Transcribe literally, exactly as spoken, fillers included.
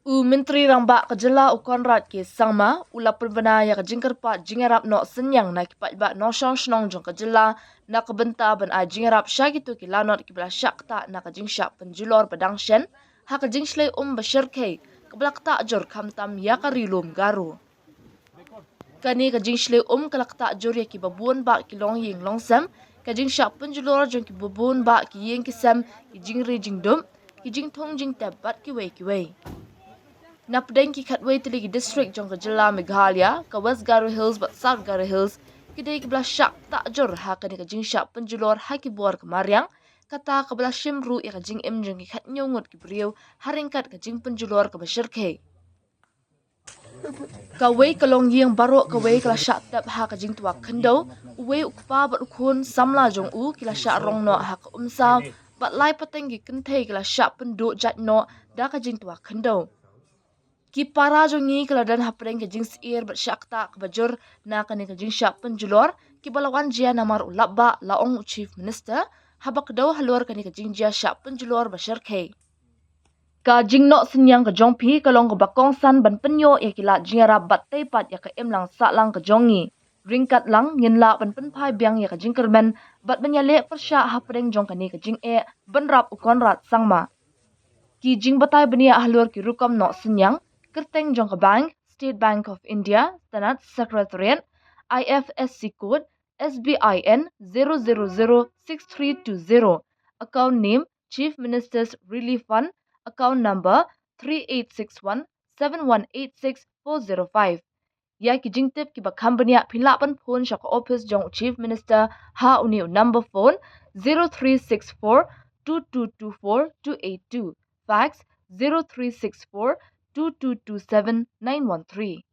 U Myntri Rangbah ka jylla u Conrad K Sangma u la pynbna ïa ka jingkyrpad jingïarap noh synñiang na ki paidbah nongshong shnong jong ka jylla na ka bynta ban ai jingïarap sha kito ki lanot kiba la shah ktah na ka jingshah pynjulor ba dang shen ha ka jingshlei um ba shyrkhei kaba la ktah jur khamtam ïa ka Ri Lum Garo. Kane ka jingshlei um ka la ktah jur ïa kiba bun bah ki longïing longsem, ka jingshah pynjulor jong kiba bun bah ki ïing ki sem, ki jingri jingdup, ki jingthung jingtep bad kiwei kiwei. Na pdeng ki khatwei tylli ki district jong ka jylla Meghalaya, ka West Garo Hills bad South Garo Hills ki dei kiba la shah ktah jur ha kane ka jingshah pynjulor ha ki bor ka mariang, kata kaba la shim ruh ïa ka jingim jong ki khathynñiew ngut ki briew ha ryngkat ka jingpynjulor kaba shyrkhei. Kawei ka longïing baroh kawei ka la shah tep ha ka jingtwa khyndew, uwei u kpa bad u khun samla jong u ki la shah rong noh ha ka umsaw, bad lai pateng ki kynthei ki la shah pynduh jait noh da ka jingtwa khyndew. Ki para jong ngi ki la don hapdeng ka jingsyier bad shah ktah kaba jur na kane ka jingshah pynjulor kiba la wan jia namar u lapbah, la ong u Chief Minister, haba kdew halor kane ka jingjia shah pynjulor ba shyrkhei. Ka jingnoh synñiang ka jong phi ka long kaba kongsan ban pynïoh ïa ki lad jingïarap bad tei pat ïa ka imlang sahlang ka jong ngi. Ryngkat lang ngin lah ban pynphai biang ïa ka jingkyrmen bad ban ïaleh pyrshah hapdeng jong kane ka jingeh, bynrap u Conrad Sangma. Ki jingbatai bniah halor ki rukom noh synñiang, kyrteng jong ka bank, State Bank of India, Standard Secretariat, I F S C code, S B I N zero zero zero six three two zero, account name Chief Minister's Relief Fund, account number three eight six one seven one eight six four zero five. Ïa ki jingtip kiba kham bniah phi lah ban phone sha ka office jong u Chief Minister ha une u number phone zero three six four two two two four two eight two, fax zero three six four two two two seven nine one three.